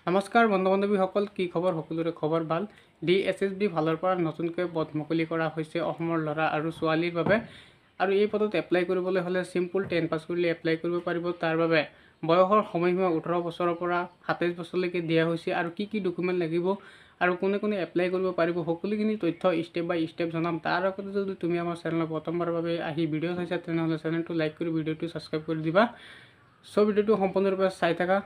নমস্কাৰ বন্ধু বান্ধৱীসকল, কি খবৰ? সকলোৰে খবৰ ভাল। ডি এছ এছ বি ফালৰ পৰা নতুনকৈ পদ মুকলি কৰা হৈছে অসমৰ ল'ৰা আৰু ছোৱালীৰ বাবে। আৰু এই পদত এপ্লাই কৰিবলৈ হ'লে চিম্পুল 10 পাছ কৰিলে এপ্লাই কৰিব পাৰিব। তাৰ বাবে বয়সৰ সময়সীমা 18 বছৰৰ পৰা 27 বছৰলৈকে দিয়া হৈছে। আৰু কি কি ডকুমেণ্ট লাগিব আৰু কোনে কোনে এপ্লাই কৰিব পাৰিব, সকলোখিনি তথ্য ষ্টেপ বাই ষ্টেপ জনাম। তাৰ আগতে যদি তুমি আমাৰ চেনেলত প্ৰথমবাৰৰ বাবে আহি ভিডিঅ' চাইছা, তেনেহ'লে চেনেলটো লাইক কৰি ভিডিঅ'টো ছাবস্ক্ৰাইব কৰি দিবা। চ' ভিডিঅ'টো সম্পূৰ্ণৰূপে চাই থাকা।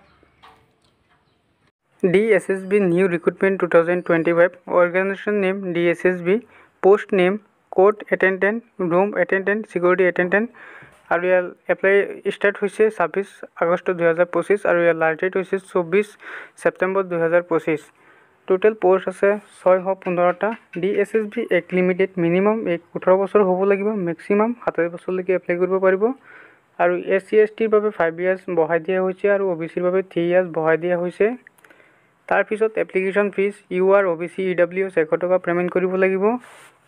DSSB new recruitment 2025, organization name DSSB, post name court attendant, room attendant, security attendant। আৰু ইয়াৰ এপ্লাই ষ্টাৰ্ট হৈছে 26 আগষ্ট 2025 আৰু ইয়াৰ লাষ্ট ডেট হৈছে 24 ছেপ্টেম্বৰ 2025। টোটেল পষ্ট আছে 615টা। DSSB age limited minimum age 18 বছৰ হ'ব লাগিব, মেক্সিমাম 27 বছৰলৈকে এপ্লাই কৰিব পাৰিব। আৰু এছ চি, এছ টিৰ বাবে 5 ইয়াৰ্ছ বঢ়াই দিয়া হৈছে আৰু অ' বি চিৰ বাবে 3 ইয়াৰ্ছ বঢ়াই দিয়া হৈছে। তাৰপিছত application fees, U R, O' B C, E W S 100 টকা পে'মেণ্ট কৰিব লাগিব।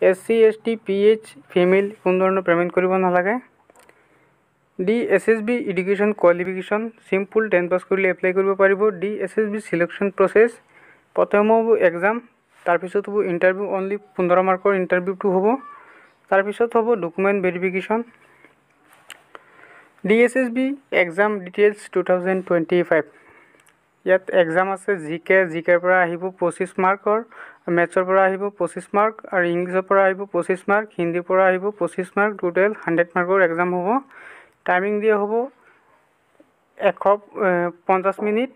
S C, S T, P H, female কোনো ধৰণৰ পে'মেণ্ট কৰিব নালাগে। DSSB education qualification simple 10 pass কৰিলে এপ্লাই কৰিব পাৰিব। DSSB selection process, প্ৰথম হ'ব এক্সাম, তাৰপিছত হ'ব ইণ্টাৰভিউ, অনলি 15 মাৰ্কৰ ইণ্টাৰভিউটো হ'ব, তাৰপিছত হ'ব document verification. DSSB exam details 2025। ইয়াত এক্সাম আছে জি কে, জি কেৰ পৰা আহিব 25 মাৰ্কৰ, মেথছৰ পৰা আহিব 25 মাৰ্ক আৰু ইংলিছৰ পৰা আহিব 25 মাৰ্ক, হিন্দীৰ পৰা আহিব 25 মাৰ্ক। টোটেল 100 মাৰ্কৰ এক্সাম হ'ব। টাইমিং দিয়া হ'ব 150 মিনিট।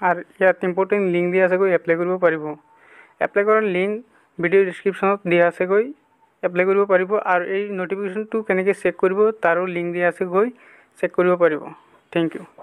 আৰু ইয়াত ইম্পৰ্টেণ্ট লিংক দিয়া আছে, গৈ এপ্লাই কৰিব পাৰিব। এপ্লাই কৰাৰ লিংক ভিডিঅ' ডিছক্ৰিপশ্যনত দিয়া আছে, গৈ এপ্লাই কৰিব পাৰিব। আৰু এই ন'টিফিকেশ্যনটো কেনেকৈ চেক কৰিব, তাৰো লিংক দিয়া আছে, গৈ চেক কৰিব পাৰিব। Thank U.